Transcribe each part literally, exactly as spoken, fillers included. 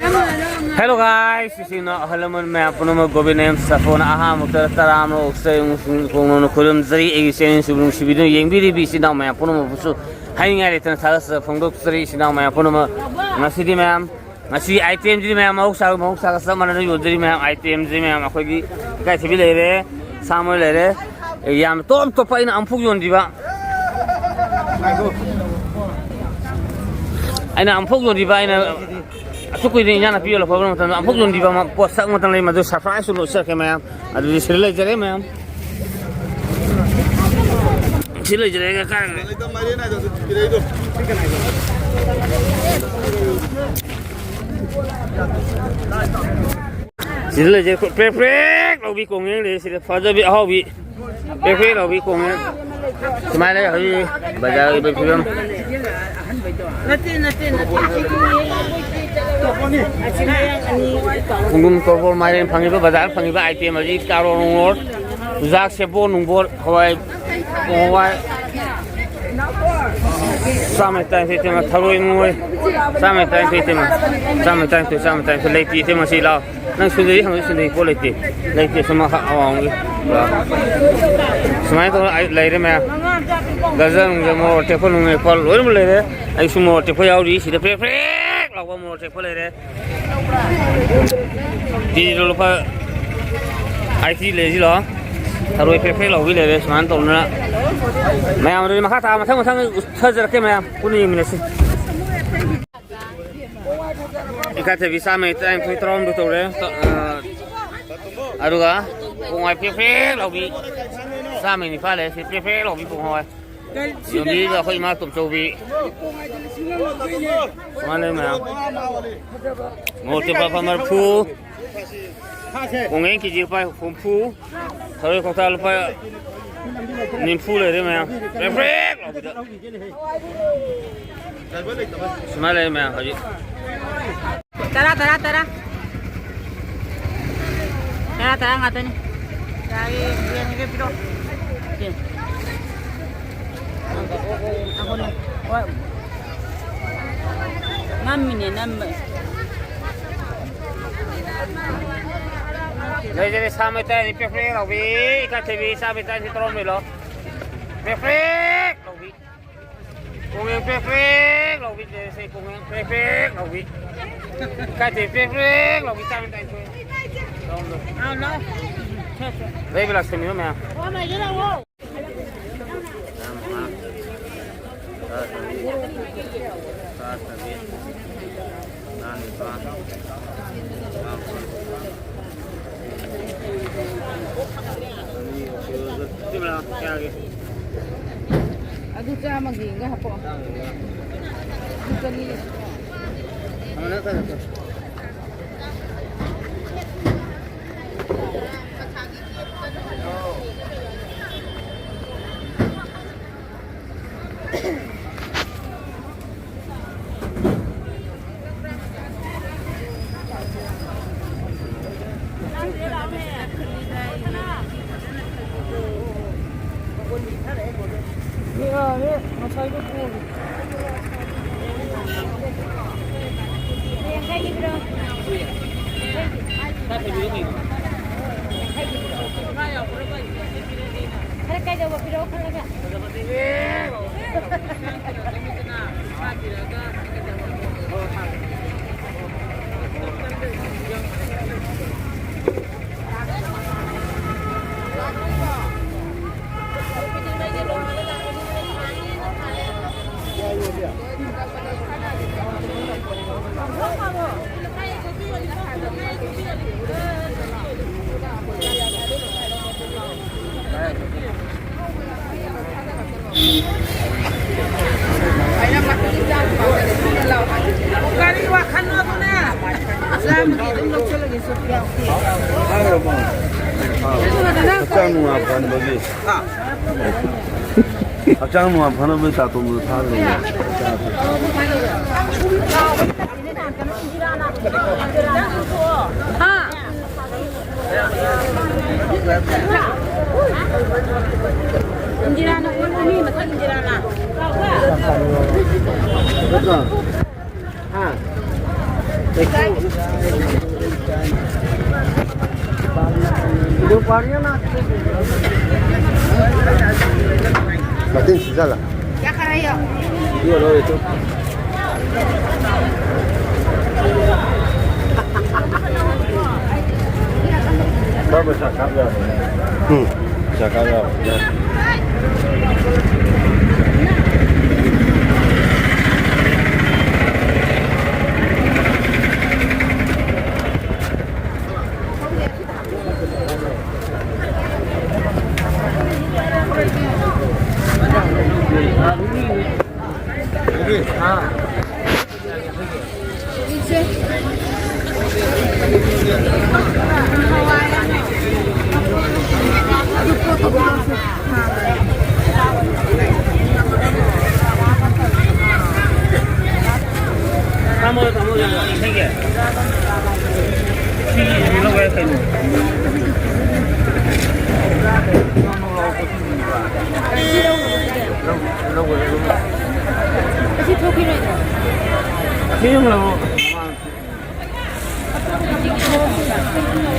Hello guys, ꯏꯆꯤꯟ ꯏꯅꯥꯎ ꯑꯍꯜ ꯂꯃꯟ ꯃꯌꯥꯝ ꯄꯨꯝꯅꯃꯛ, ꯒꯣꯕꯤꯟ ꯑꯦꯝ ꯁꯥꯐꯣꯅ ꯑꯍꯥꯟꯕ ꯃꯛꯇꯗ ꯇꯔꯥꯃꯔꯣꯝ ꯑꯣꯛꯆꯩ ꯑꯃꯁꯨꯡ ꯈꯣꯡꯅ ꯈꯨꯔꯨꯝꯖꯔꯤ꯫ ꯑꯩꯒꯤ channel ꯁꯤꯕꯨ ꯅꯨꯡꯁꯤꯕꯤꯗꯨꯅ ꯌꯦꯡꯕꯤꯔꯤꯕ ꯏꯆꯤꯟ ꯏꯅꯥꯎ ꯃꯌꯥꯝ ꯄꯨꯝꯅꯃꯛꯄꯨꯁꯨ ꯍꯥꯏꯅꯤꯡꯉꯥꯏ ꯂꯩꯇꯅ ꯊꯥꯒꯠꯆꯕ ꯐꯣꯡꯗꯣꯛꯆꯔꯤ꯫ ꯏꯆꯤꯟ ꯏꯅꯥꯎ ꯃꯌꯥꯝ ꯄꯨꯝꯅꯃꯛ, ꯉꯁꯤꯗꯤ ꯃꯌꯥꯝ, ꯉꯁꯤ item ꯁꯤꯗꯤ ꯃꯌꯥꯝ ꯃꯍꯧꯁꯥꯒ, ꯃꯍꯧꯁꯥꯒ ꯆꯞ ꯃꯥꯟꯅꯅ ꯌꯣꯟꯖꯔꯤ ꯃꯌꯥꯝ꯫ Item ꯁꯤ ꯃꯌꯥꯝ ꯑꯩꯈꯣꯏꯒꯤ ꯏꯀꯥꯏꯊꯕꯤ ꯂꯩꯔꯦ, ꯁꯥ ꯃꯔꯣꯏ ꯂꯩꯔꯦ, ꯌꯥꯝ ꯇꯣꯞ ꯇꯣꯞꯄ ꯑꯩꯅ ꯑꯃꯨꯛꯐꯥꯎ ꯌꯣꯟꯗ꯭ꯔꯤꯕ, ꯑꯩꯅ ꯑꯃꯨꯛꯐꯥꯎ ꯌꯣꯟꯗ꯭ꯔꯤꯕ, ꯑꯩꯅ ꯑꯁꯨꯛ ꯀꯨꯏꯅ ꯏꯟꯖꯥꯡ ꯅꯥꯄꯤ ꯌꯣꯜꯂꯛꯄ ꯃꯇꯝꯗ ꯑꯃꯨꯛꯐꯥꯎ ꯌꯣꯟꯗ꯭ꯔꯤꯕ ꯑꯃ, ꯄꯣꯠꯁꯛ ꯑꯃꯇꯪ ꯂꯩ, ꯃꯗꯨ surprise ꯑꯣꯏꯅ ꯎꯠꯆꯔꯛꯀꯦ ꯃꯌꯥꯝ꯫ ꯑꯗꯨꯗꯤ ꯁꯤꯗ ꯂꯩꯖꯔꯦ ꯃꯌꯥꯝ, ꯁꯤ ꯂꯩꯖꯔꯦ ꯀꯥꯏ꯫ ꯁꯤꯗ ꯂꯩꯖꯩ ꯄ꯭ꯔꯦꯛ ꯄ꯭ꯔꯦꯛ ꯂꯥꯎꯕꯤ ꯀꯣꯡꯉꯦꯡ ꯂꯩ ꯁꯤꯗ, ꯐꯖꯕꯤ ꯑꯍꯥꯎꯕꯤ ꯄ꯭ꯔꯦꯛ ꯄ꯭ꯔꯦꯛ ꯂꯥꯎꯕꯤ ꯀꯣꯡꯉꯦꯡ꯫ ꯁꯨꯃꯥꯏꯅ ꯂꯩ ꯍꯧꯖꯤꯛ ꯕꯖꯥꯔꯒꯤ ꯐꯤꯕꯝ꯫ ꯅꯠꯇꯦ, ꯅꯠꯇꯦ, ꯅꯠꯇꯦ, ꯁꯤꯗꯤ ꯑꯁꯤ ꯃꯌꯥꯡ ꯑꯅꯤ꯫ ꯈꯣꯡꯗ꯭ꯔꯨꯝ, ꯇꯣꯔꯕꯣꯠ, ꯃꯥꯏꯔꯦꯟ ꯐꯪꯉꯤꯕ, ꯕꯖꯥꯔ ꯐꯪꯉꯤꯕ item ꯍꯧꯖꯤꯛ ꯀꯥꯔꯣꯠ ꯅꯨꯡꯂꯣꯠ, ꯆꯨꯖꯥꯛ, ꯁꯦꯕꯣꯠ ꯅꯨꯡꯕꯣꯠ, ꯍꯋꯥꯏ, ꯄꯣꯡ ꯍꯋꯥꯏ, ꯆꯥꯝꯃ ꯇꯔꯥꯅꯤꯊꯣꯏ ꯇꯦꯝꯃ ꯊꯔꯣꯏ ꯃꯣꯏ꯫ ꯆꯥꯝꯃ ꯇꯔꯥꯅꯤꯊꯣꯏ ꯇꯦꯝꯃ꯫ ꯆꯥꯝꯃ ꯇꯔꯥꯅꯤꯊꯣꯏ, ꯆꯥꯝꯃ ꯇꯔꯥꯅꯤꯊꯣꯏ ꯂꯩꯇꯦ ꯇꯦꯝꯃ ꯁꯤ ꯂꯥꯎ꯫ ꯅꯪ ꯁꯨꯗꯔꯤ ꯍꯪꯉꯗꯤ ꯁꯨꯗꯔꯤ ꯄꯣꯠ ꯂꯩꯇꯦ꯫ ꯂꯩꯇꯦ ꯁꯨꯝ ꯑꯋꯥꯡꯒꯤ꯫ ꯂꯥꯎ꯫ ꯁꯨꯃꯥꯏꯅ ꯇꯧꯔ ꯑꯩ ꯂꯩꯔꯦ ꯃꯌꯥꯝ꯫ ꯒꯖꯔ ꯅꯨꯡꯖꯔ ꯃꯣꯔꯣꯛ ꯑꯇꯦꯛꯄ ꯅꯨꯡ ꯑꯇꯦꯛꯄ ꯂꯣꯏꯅꯃꯛ ꯂꯩꯔꯦ꯫ ꯑꯩꯁꯨ ꯃꯣꯔꯣꯛ ꯑꯇꯦꯛꯄ ꯌꯥꯎꯔꯤ꯫ ꯁꯤꯗ ꯄ꯭ꯔꯦꯛ ꯄ꯭ꯔꯦꯛ ꯂꯥꯎꯕ ꯃꯣꯔꯣꯛ ꯑꯇꯦꯛꯄ ꯂꯩꯔꯦ꯫ ꯀꯦꯖꯤꯗ ꯂꯨꯄꯥ ꯑꯥꯏꯠꯇꯤ ꯂꯩꯁꯤ ꯂꯥꯛꯑꯣ꯫ ꯊꯔꯣꯏ ꯐꯦ ꯐꯦ ꯂꯧꯕꯤ ꯂꯩꯔꯦ ꯁꯨꯃꯥꯏꯅ ꯇꯧꯗꯅ꯫ ꯃꯌꯥꯝ ꯑꯗꯨꯗꯤ ꯃꯈꯥ ꯇꯥ ꯃꯊꯪ ꯃꯊꯪ ꯎꯠꯊꯖꯔꯛꯀꯦ ꯃꯌꯥꯝ ꯄꯨꯟꯅ ꯌꯦꯡꯃꯤꯟꯅꯁꯤ꯫ ꯏꯀꯥꯏꯊꯕꯤ ꯆꯥꯝꯃꯩ ꯇꯔꯥꯅꯤꯊꯣꯏ ꯇꯔꯥꯍꯨꯝꯗꯣꯏ ꯇꯧꯔꯦ꯫ ꯑ, ꯑꯗꯨꯒ ꯄꯣꯡꯍꯋꯥꯏ ꯐꯦ ꯐꯦ ꯂꯧꯕꯤ ꯆꯥꯝꯃꯩ ꯅꯤꯄꯥꯜ ꯂꯩꯔꯦ꯫ ꯁꯤ ꯐꯦ ꯐꯦ ꯂꯧꯕꯤ ꯄꯣꯡꯍꯋꯥꯏ꯫ ꯌꯣꯟꯕꯤꯔꯤꯕ ꯑꯩꯈꯣꯏ ꯏꯃꯥ ꯇꯣꯝꯆꯧꯕꯤ꯫ ꯁꯨꯃꯥꯏꯅ ꯂꯩ ꯃꯌꯥꯝ꯫ ꯃꯣꯔꯣꯛ ꯑꯇꯦꯛꯄ ꯂꯨꯄꯥ ꯃꯔꯤꯐꯨ꯫ ꯀꯣꯡꯒ꯭ꯔꯦꯡ ꯀꯦꯖꯤ ꯂꯨꯄꯥ ꯍꯨꯝꯐꯨ꯫ ꯊꯔꯣꯏ ꯀꯧꯇꯥ ꯂꯨꯄꯥ ꯅꯤꯐꯨ ꯂꯩꯔꯦ ꯃꯌꯥꯝ꯫ ꯄ꯭ꯔꯦꯛ ꯄ꯭ꯔꯦꯛ ꯂꯥꯎꯕꯤꯗ꯫ ꯁꯨꯃꯥꯏꯅ ꯂꯩꯔꯦ ꯃꯌꯥꯝ ꯍꯧꯖꯤꯛ꯫ ꯇꯔꯥ, ꯇꯔꯥ, ꯇꯔꯥ꯫ ꯇꯔꯥ, ꯇꯔꯥ ꯉꯥꯛꯇꯅꯤ꯫ ꯌꯥꯔꯦ, ꯌꯦꯡꯉꯒꯦ, ꯄꯤꯔꯛꯑꯣ꯫ ꯁꯦ꯫ ꯉꯝꯃꯤꯅꯦ, ꯅꯝꯕ꯫ ꯂꯩꯖꯔꯦ, ꯁꯥ ꯃꯩꯇꯩ ꯄ꯭ꯔꯦꯛ ꯄ꯭ꯔꯦꯛ ꯂꯥꯎꯕꯤ, ꯏꯀꯥꯏꯊꯤꯕꯤ ꯁꯥ ꯃꯩꯇꯩ ꯇꯔꯣꯝ ꯂꯩꯂꯣ꯫ ꯄ꯭ꯔꯦꯛ ꯄ꯭ꯔꯦꯛ ꯂꯥꯎꯕꯤ꯫ ꯀꯣꯡꯉꯦꯡ ꯄ꯭ꯔꯦꯛ ꯄ꯭ꯔꯦꯛ ꯂꯥꯎꯕꯤ, ꯂꯩꯖꯔꯦ ꯀꯣꯡꯉꯦꯡ ꯄ꯭ꯔꯦꯛ ꯄ꯭ꯔꯦꯛ ꯂꯥꯎꯕꯤ꯫ ꯏꯀꯥꯏꯊꯤꯕꯤ ꯄ꯭ꯔꯦꯛ ꯄ꯭ꯔꯦꯛ ꯂꯥꯎꯕꯤ ꯁꯥ ꯃꯩꯇꯩ ꯇꯔꯣꯝꯗꯣ꯫ ꯂꯩꯕ ꯂꯥꯛꯁꯟꯕꯤꯔꯣ ꯃꯌꯥꯝ꯫ ꯑꯗꯨ ꯆꯥꯝꯃꯒꯤ ꯑꯃꯒ ꯍꯥꯞꯄꯛꯑꯣ꯫ ꯑꯗꯨ ꯆꯅꯤ꯫ ꯌꯥꯔꯦ, ꯉꯁꯥꯏꯗꯣ ꯄꯨꯔꯦ꯫ ꯈꯔ ꯀꯩꯗꯧꯕ ꯄꯤꯔꯛꯑꯣ ꯈꯜꯂꯒ꯫ ꯀꯔꯤ ꯋꯥꯈꯜꯅꯣ ꯑꯗꯨꯅ? ꯆꯥꯝꯃꯒꯤ ꯑꯗꯨꯝ ꯂꯧꯁꯤꯜꯂꯒꯦ, ꯆꯨ ꯌꯥꯎꯗꯦ꯫ ꯍꯛꯆꯥꯡ ꯅꯨꯡꯉꯥꯏ ꯐꯍꯟꯕꯒꯤ꯫ ꯍꯛꯆꯥꯡ ꯅꯨꯡꯉꯥꯏ ꯐꯅꯕꯒꯤ ꯇꯥꯇꯣꯟꯕꯗ ꯊꯥꯈ꯭ꯔꯕꯅꯦ꯫ ꯍꯥ? ꯏꯟꯗꯤꯔꯥꯅ ꯑꯣꯜꯂꯝꯃꯤ, ꯃꯊꯛ ꯏꯟꯗꯤꯔꯥꯅ꯫ ꯍꯥ? ꯃꯇꯤꯟ ꯁꯤꯖꯜꯂ꯫ ꯎꯝ꯫ ꯇꯥꯃꯣ, ꯇꯥꯃꯣ, ꯌꯥꯝ ꯌꯥꯝ ꯂꯩꯒꯦ꯫ ꯁꯤ ꯂꯧꯔꯦ ꯀꯩꯅꯣ꯫ ꯂꯧ-, ꯂꯧꯒ꯭ꯔꯦ ꯑꯗꯨꯝ꯫ ꯁꯤ ꯊꯣꯛꯈꯤꯔꯣꯏꯗ꯭ꯔꯣ? ꯁꯤ ꯑꯗꯨꯝ ꯂꯧꯔꯣ꯫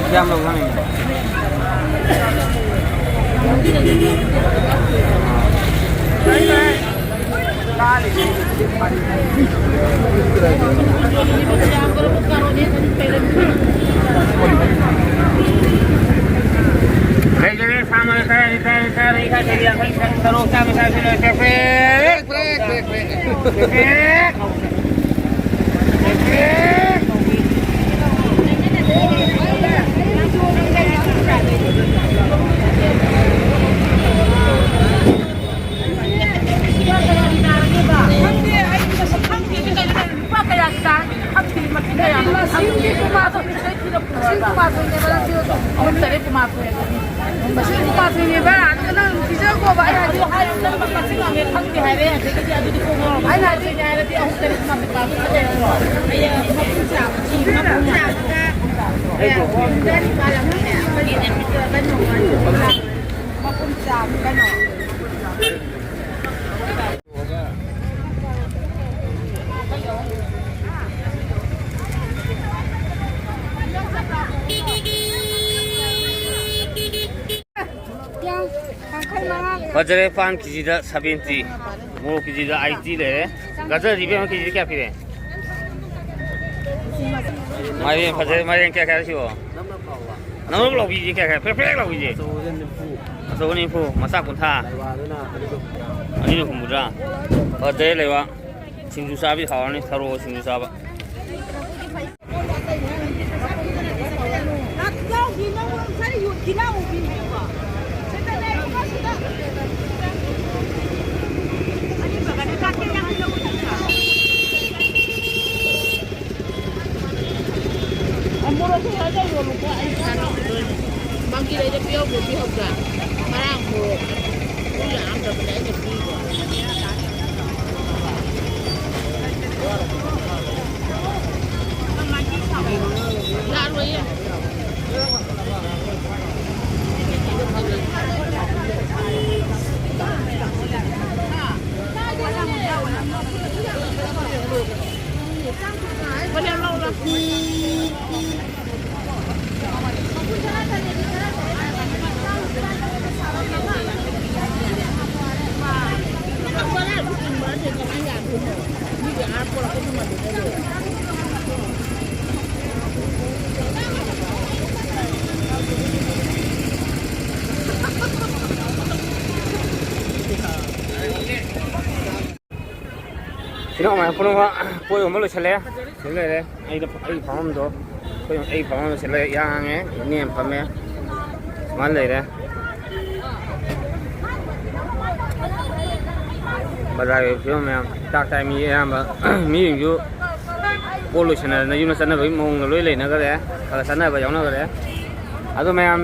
ꯀꯌꯥꯝ ꯂꯧ ꯍꯥꯏꯅꯣ? ꯂꯩꯖꯔꯦ, ꯁꯥ ꯃꯔꯣꯏ ꯈꯔ ꯂꯤꯇꯔ, ꯂꯤꯇꯔ ꯌꯥꯡꯈꯩ, ꯇꯔꯨꯛ, ꯆꯥꯝꯃ, ꯆꯥꯝꯃ ꯂꯣꯏ ꯄꯦꯛ ꯄꯦꯛ꯫ ꯄꯦꯛ ꯄꯦꯛ ꯄꯦꯛ꯫ ꯄꯦꯛ ꯄꯦꯛ꯫ ꯈꯪꯗꯦ, ꯑꯩ ꯃꯁꯛ ꯈꯪꯗꯦ, ꯑꯗꯨ ꯀꯩꯅꯣ, ꯂꯨꯄꯥ ꯀꯌꯥꯒꯤ ꯇꯥꯔꯒꯦ ꯈꯪꯗꯦ, ꯃꯁꯤꯡ ꯀꯌꯥꯅꯣ ꯈꯪꯗꯦ꯫ ꯂꯤꯁꯤꯡ ꯀꯨꯟꯃꯥꯊꯣꯏꯅꯦꯕ, ꯅꯪꯁꯨ ꯑꯍꯨꯝ ꯇꯔꯦꯠ ꯀꯨꯟꯃꯥꯊꯣꯏ꯫ ꯂꯤꯁꯤꯡ ꯀꯨꯟꯃꯥꯊꯣꯏꯅꯦꯕ, ꯑꯗꯨ ꯅꯪ ꯄꯤꯖꯈꯣꯕ, ꯑꯩ ꯍꯥꯏꯗꯤ ꯍꯥꯏꯔꯦ, ꯅꯪ ꯃꯁꯤꯡ ꯍꯪꯉꯦ ꯈꯪꯗꯦ ꯍꯥꯏꯔꯦ, ꯑꯗꯒꯤꯗꯤ ꯑꯗꯨꯗꯤ ꯀꯣꯛ ꯉꯥꯎꯔꯕ꯫ ꯑꯩꯅ ꯍꯥꯏꯗꯣꯏꯅꯦ ꯍꯥꯏꯔꯗꯤ ꯑꯍꯨꯝ ꯇꯔꯦꯠ ꯀꯨꯟꯃꯥꯊꯣꯏ ꯄꯥꯕ ꯐꯖꯩ ꯍꯥꯏꯔꯣ? ꯃꯄꯨꯝ ꯆꯥꯝꯃ ꯀꯩꯅꯣ꯫ ꯐꯖꯔꯦ, ꯄꯥꯟ ꯀꯦꯖꯤꯗ ꯁꯚꯦꯟꯇꯤ, ꯃꯣꯔꯣꯛ ꯀꯦꯖꯤꯗ ꯑꯥꯏꯇꯤ ꯂꯩꯔꯦ꯫ ꯒꯖꯔꯗꯤ ꯏꯕꯦꯝꯃ ꯀꯦꯖꯤꯗ ꯀꯌꯥ ꯄꯤꯔꯦ? ꯃꯥꯏꯔꯦꯟ ꯐꯖꯔꯦ, ꯃꯥꯏꯔꯦꯟ ꯀꯌꯥ ꯀꯌꯥ ꯁꯤꯕꯣ? ꯅꯪ ꯂꯧꯕꯤꯁꯦ ꯀꯌꯥ ꯀꯌꯥ? ꯐ꯭ꯔꯦꯛ ꯐ꯭ꯔꯦꯛ ꯂꯧꯕꯤꯁꯦ꯫ ꯑꯆꯧꯕ ꯅꯤꯐꯨ, ꯃꯆꯥ ꯀꯨꯟꯊ꯭ꯔꯥ, ꯑꯅꯤꯅ ꯍꯨꯝꯐꯨꯇꯔꯥ꯫ ꯐꯖꯔꯦ ꯂꯩꯕ꯫ ꯁꯤꯡꯖꯨ ꯆꯥꯕꯗꯤ ꯍꯥꯎꯔꯅꯤ, ꯊꯔꯣ ꯁꯤꯡꯖꯨ ꯆꯥꯕ꯫ ꯃꯣꯔꯣꯛꯁꯨ ꯈꯔ ꯂꯩꯔꯣ, ꯂꯨꯄꯥ ꯑꯩ ꯆꯥꯅꯕꯗꯣ꯫ ꯃꯪꯒꯤꯗꯩꯗ ꯄꯤꯍꯧꯕ꯭ꯔꯣ, ꯄꯤꯍꯧꯕ꯭ꯔꯥ? ꯉꯔꯥꯡ ꯃꯣꯔꯣꯛ ꯌꯥꯝꯗꯕꯅꯦ ꯑꯩꯅ ꯄꯤꯔꯤꯗꯣ꯫ ꯌꯥꯔꯣꯏꯌꯦ꯫ ꯐꯤꯅꯥꯎ ꯃꯌꯥꯝ ꯄꯨꯝꯅꯃꯛ ꯄꯣꯠ ꯌꯣꯟꯕ ꯂꯣꯏꯁꯤꯜꯂꯦ꯫ ꯁꯤ ꯂꯩꯔꯦ ꯑꯩꯅ, ꯑꯩꯒꯤ ꯐꯝꯐꯝꯗꯣ꯫ ꯑꯩꯈꯣꯏ, ꯑꯩꯒꯤ ꯐꯝꯐꯝꯗꯣ ꯁꯤ ꯂꯩꯔꯦ, ꯏꯍꯥꯡ ꯍꯥꯡꯉꯦ, ꯏꯅꯦ ꯑꯃ ꯐꯝꯃꯦ꯫ ꯁꯨꯃꯥꯏꯅ ꯂꯩꯔꯦ꯫ ꯕꯖꯥꯔꯒꯤ ꯐꯤꯕꯝ ꯃꯌꯥꯝ ꯇꯥꯛ ꯇꯥꯏ꯫ ꯃꯤ ꯑꯌꯥꯝꯕ, ꯃꯤꯁꯤꯡꯁꯨ ꯄꯣꯠ ꯂꯣꯏꯁꯟꯅꯗꯅ ꯌꯨꯝꯗ ꯆꯠꯅꯕꯒꯤ ꯃꯑꯣꯡꯗ ꯂꯣꯏ ꯂꯩꯅꯈ꯭ꯔꯦ꯫ ꯈꯔ ꯆꯠꯅꯕ ꯌꯥꯎꯅꯈ꯭ꯔꯦ꯫ ꯑꯗꯣ ꯃꯌꯥꯝ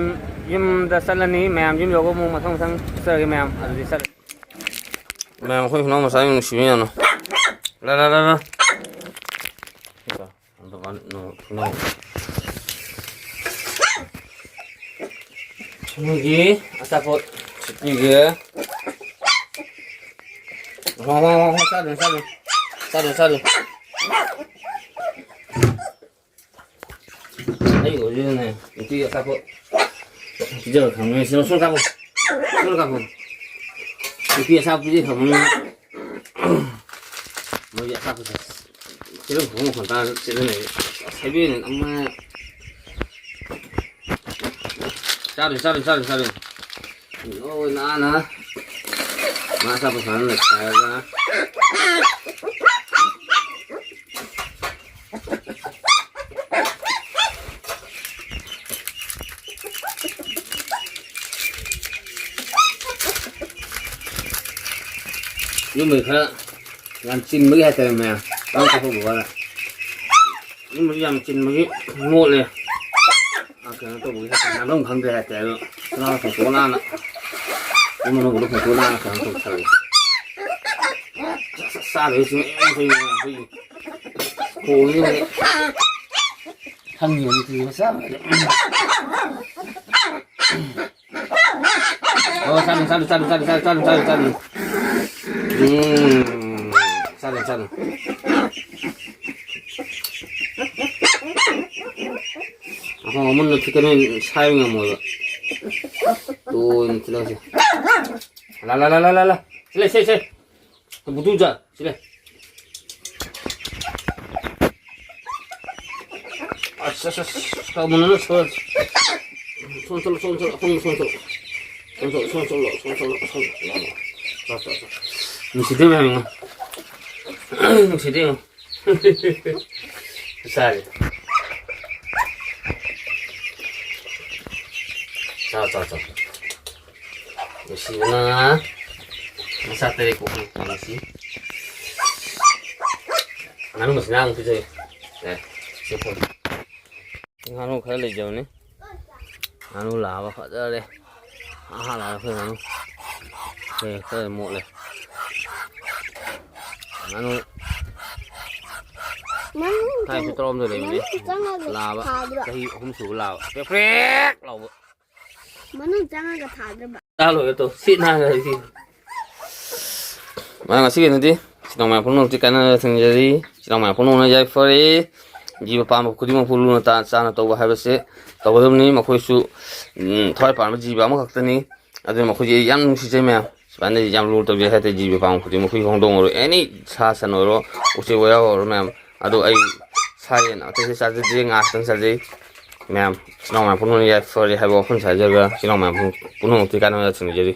ꯌꯨꯝꯗ ꯆꯠꯂꯅꯤ꯫ ꯃꯌꯥꯝ ꯌꯨꯝ ꯌꯧꯔꯒ ꯑꯃꯨꯛ ꯃꯊꯪ ꯃꯊꯪ ꯆꯠꯆꯔꯒꯦ ꯃꯌꯥꯝ꯫ ꯑꯗꯨꯗꯤ ꯆꯠꯂꯦ꯫ ꯃꯌꯥꯝ, ꯑꯩꯈꯣꯏ ꯍꯨꯅꯥꯎ ꯃꯆꯥ ꯌꯥꯝ ꯅꯨꯡꯁꯤꯕ ꯌꯥꯝꯅ꯫ ꯂꯥ, ꯂꯥ, ꯂꯥ, ꯂꯥ꯫ ꯃꯣꯏꯒꯤ ꯑꯆꯥꯄꯣꯠ ꯁꯤꯠꯄꯤꯒꯦ꯫ ꯍꯣ, ꯍꯣ, ꯍꯣ, ꯍꯣ, ꯆꯥꯗꯣꯏꯅꯤ, ꯆꯥꯗꯣꯏꯅꯤ꯫ ꯆꯥꯗꯣꯏꯅꯤ, ꯆꯥꯗꯣꯏꯅꯤ꯫ ꯑꯩ ꯑꯣꯏꯗꯣꯏꯅꯦ꯫ ꯅꯨꯄꯤ ꯑꯆꯥꯄꯣꯠ ꯄꯤꯖꯕ ꯈꯪꯉꯦ꯫ ꯁꯤꯅ ꯁꯨꯝ ꯀꯥꯞꯄꯣ꯫ ꯁꯨꯝ ꯀꯥꯞꯄꯣ꯫ ꯅꯨꯄꯤ ꯑꯆꯥꯄꯣꯠ ꯄꯤꯖ ꯐꯪꯕꯅꯤꯅ ꯃꯣꯏꯗꯤ ꯑꯆꯥꯄꯣꯠꯁꯦ ꯆꯦꯔꯪ ꯐꯣꯡ ꯃꯈꯣꯟ ꯇꯥꯔ ꯆꯦꯜꯍꯟꯅꯩ꯫ ꯑꯁ, ꯍꯩꯕꯦꯟ ꯑꯃ ꯆꯥꯔꯨꯏ, ꯆꯥꯔꯨꯏ, ꯆꯥꯔꯨꯏ, ꯆꯥꯔꯨꯏ꯫ ꯂꯣꯏ ꯅꯥꯟꯅ ꯃꯥ ꯑꯆꯥꯄꯣꯠ ꯐꯖꯅ ꯂꯩꯈꯥꯏꯔꯒ꯫ ꯌꯨꯝꯗ ꯈꯔ ꯌꯥꯝ ꯆꯤꯟꯕꯒꯤ ꯍꯥꯏꯇꯥꯔꯦ ꯃꯌꯥꯝ꯫ ꯆꯥꯛ ꯆꯥꯊꯣꯛꯄ ꯈꯔ꯫ ꯌꯨꯝꯗ ꯌꯥꯝ ꯆꯤꯟꯕꯒꯤ ꯃꯣꯠꯂꯦ꯫ ꯑꯥ, ꯀꯩꯅꯣ ꯇꯧꯕꯒꯤ ꯍꯥꯏꯇꯥꯔꯦ, ꯅꯥꯟꯐꯝ ꯈꯪꯗ꯭ꯔꯦ ꯍꯥꯏꯇꯥꯔꯦ꯫ ꯑꯗꯣ ꯉꯥ ꯊꯣꯡꯇꯣꯛꯑ ꯅꯥꯟꯅ ꯌꯨꯝ ꯃꯅꯨꯡꯗ ꯊꯣꯡꯇꯣꯛꯑ ꯅꯥꯟꯅ ꯀꯩꯅꯣ ꯇꯧꯊꯔꯦ꯫ ꯆꯥ-, ꯆꯥ-, ꯆꯥꯗꯣꯏꯁꯤ ꯑꯩꯈꯣꯏꯒꯤ, ꯑꯩꯈꯣꯏꯒꯤ ꯈꯣꯡꯁꯤꯗ ꯈꯪꯉꯤꯕꯅꯤ ꯇꯨ ꯃꯆꯥ ꯑꯃ꯫ ꯑꯣ, ꯆꯥꯅꯨ, ꯆꯥꯅꯨ, ꯆꯥꯅꯨ, ꯆꯥꯅꯨ, ꯆꯥꯅꯨ, ꯆꯥꯅꯨ, ꯆꯥꯅꯨ, ꯆꯥꯅꯨ꯫ ꯎꯝ, ꯆꯥꯅꯨ, ꯆꯥꯅꯨ꯫ ꯑꯍꯣ, ꯑꯃꯨꯟꯅ ꯈꯤꯇꯪ ꯁꯥꯏꯕ ꯉꯝꯃꯣꯏꯕ꯫ ꯇꯣꯏꯅ ꯊꯤꯜꯂꯛꯑꯁꯤ꯫ ꯂꯥ, ꯂꯥ, ꯂꯥ, ꯂꯥ, ꯂꯥ, ꯂꯥ꯫ ꯁꯤ ꯂꯩ, ꯁꯤ, ꯁꯤ꯫ ꯕꯨꯗꯨ ꯆꯥ, ꯁꯤ ꯂꯩ꯫ ꯑꯁ, ꯑꯁ, ꯑꯁ, ꯑꯁ, ꯀꯃꯟꯅ ꯁꯣꯏ-, ꯁꯣꯟ ꯆꯠꯂꯣ, ꯁꯣꯟ ꯆꯠꯂꯣ, ꯑꯄꯪꯕ ꯁꯣꯟ ꯆꯠꯂꯣ꯫ ꯁꯣꯟ ꯆꯠꯂꯣ, ꯁꯣꯟ ꯆꯠꯂꯣ, ꯁꯣꯟ ꯆꯠꯂꯣ, ꯁꯣꯟ ꯆꯠꯂꯣ꯫ ꯆꯥ, ꯆꯥ, ꯆꯥ꯫ ꯅꯨꯡꯁꯤꯗꯦ ꯃꯌꯥꯝ ꯌꯦꯡꯉꯣ꯫ ꯅꯨꯡꯁꯤꯗꯦ ꯌꯦꯡꯉꯣ꯫ ꯆꯥꯔꯦ꯫ ꯆꯥ, ꯆꯥ, ꯆꯥ꯫ ꯅꯨꯡꯁꯤꯕꯅ ꯃꯆꯥ ꯇꯔꯦꯠ ꯄꯣꯛꯄ ꯅꯨꯡꯁꯤ꯫ ꯉꯥꯅꯨ ꯃꯆꯤꯟꯖꯥꯛ ꯑꯃꯨꯛ ꯄꯤꯖꯒꯦ꯫ ꯑꯦ, ꯁꯤ ꯐꯣꯟ꯫ ꯉꯥꯅꯨ ꯈꯔ ꯂꯩꯖꯕꯅꯤ꯫ ꯉꯥꯅꯨ ꯂꯥꯕ ꯐꯖꯔꯦ꯫ ꯑꯍꯥ, ꯂꯥꯕ ꯑꯩꯈꯣꯏ ꯉꯥꯅꯨ꯫ ꯑꯦ, ꯈꯔ ꯃꯣꯠꯂꯦ꯫ ꯉꯥꯅꯨ ꯃꯅꯨꯡ ꯊꯥꯏꯅ ꯆꯪ-, ꯇꯔꯥꯍꯨꯝꯗꯣꯏ ꯂꯩꯕꯅꯦ꯫ ꯃꯅꯨꯡ ꯆꯪꯉꯒ ꯂꯥꯕ, ꯊꯥꯗ꯭ꯔꯣ? ꯆꯍꯤ ꯑꯍꯨꯝ ꯁꯨꯕ ꯂꯥꯕ꯫ ꯄ꯭ꯔꯦꯛ ꯄ꯭ꯔꯦꯛ ꯂꯥꯎꯕ꯫ ꯃꯅꯨꯡ ꯆꯪꯉꯒ ꯊꯥꯗ꯭ꯔꯕ? ꯆꯥ ꯂꯣꯏꯔꯦ ꯇꯣ꯫ ꯁꯤ ꯅꯥꯈ꯭ꯔꯦ ꯁꯤ꯫ ꯃꯥ ꯉꯁꯤꯒꯤ ꯑꯣꯏꯅꯗꯤ ꯏꯆꯤꯟ ꯏꯅꯥꯎ ꯃꯌꯥꯝ ꯄꯨꯝꯅꯃꯛꯇꯤ ꯀꯥꯏꯅꯔ ꯊꯤꯡꯖꯔꯤ꯫ ꯏꯆꯤꯟ ꯏꯅꯥꯎ ꯃꯌꯥꯝ ꯄꯨꯝꯅꯃꯛꯅ ꯌꯥꯏꯐꯔꯦ꯫ ꯖꯤꯕ ꯄꯥꯟꯕ ꯈꯨꯗꯤꯡꯃꯛꯄꯨ ꯂꯨꯅ ꯇ-, ꯆꯥꯟꯅ ꯇꯧꯕ ꯍꯥꯏꯕꯁꯦ ꯇꯧꯒꯗꯕꯅꯤ꯫ ꯃꯈꯣꯏꯁꯨ, ꯎꯝ, ꯊꯋꯥꯏ ꯄꯥꯟꯕ ꯖꯤꯕ ꯑꯃꯈꯛꯇꯅꯤ꯫ ꯑꯗꯨꯅ ꯃꯈꯣꯏꯁꯦ ꯑꯩ ꯌꯥꯝ ꯅꯨꯡꯁꯤꯖꯩ ꯃꯌꯥꯝ꯫ ꯐꯖꯅ ꯌꯥꯝ ꯂꯨꯅ ꯇꯧꯖꯩ ꯍꯥꯏꯇꯥꯔꯦ꯫ ꯖꯤꯕ ꯄꯥꯟꯕ ꯈꯨꯗꯤꯡꯃꯛ, ꯍꯨꯏ ꯍꯧꯗꯣꯡ ꯑꯣꯏꯔꯣ, ꯑꯦꯅꯤ ꯁꯥ ꯁꯟ ꯑꯣꯏꯔꯣ, ꯎꯆꯦꯛ ꯋꯥꯌꯥ ꯑꯣꯏꯔꯣ ꯃꯌꯥꯝ꯫ ꯑꯗꯣ ꯑꯩ ꯁꯥ ꯌꯦꯟ ꯑꯇꯩꯁꯦ ꯆꯥꯖꯗꯦ, ꯉꯥ ꯈꯛꯇꯪ ꯆꯥꯖꯩ꯫ ꯃꯌꯥꯝ ꯏꯆꯤꯜ ꯏꯅꯥꯎ ꯃꯌꯥꯝ ꯄꯨꯝꯅꯃꯛ ꯌꯥꯏꯐꯔꯦ ꯍꯥꯏꯕ ꯋꯥꯐꯝꯁꯦ ꯍꯥꯏꯖꯔꯒ, ꯏꯆꯤꯜ ꯏꯅꯥꯎ ꯃꯌꯥꯝ ꯄꯨꯝꯅꯃꯛꯇꯤ ꯀꯥꯟꯅꯕ ꯊꯦꯡꯅꯖꯔꯤ꯫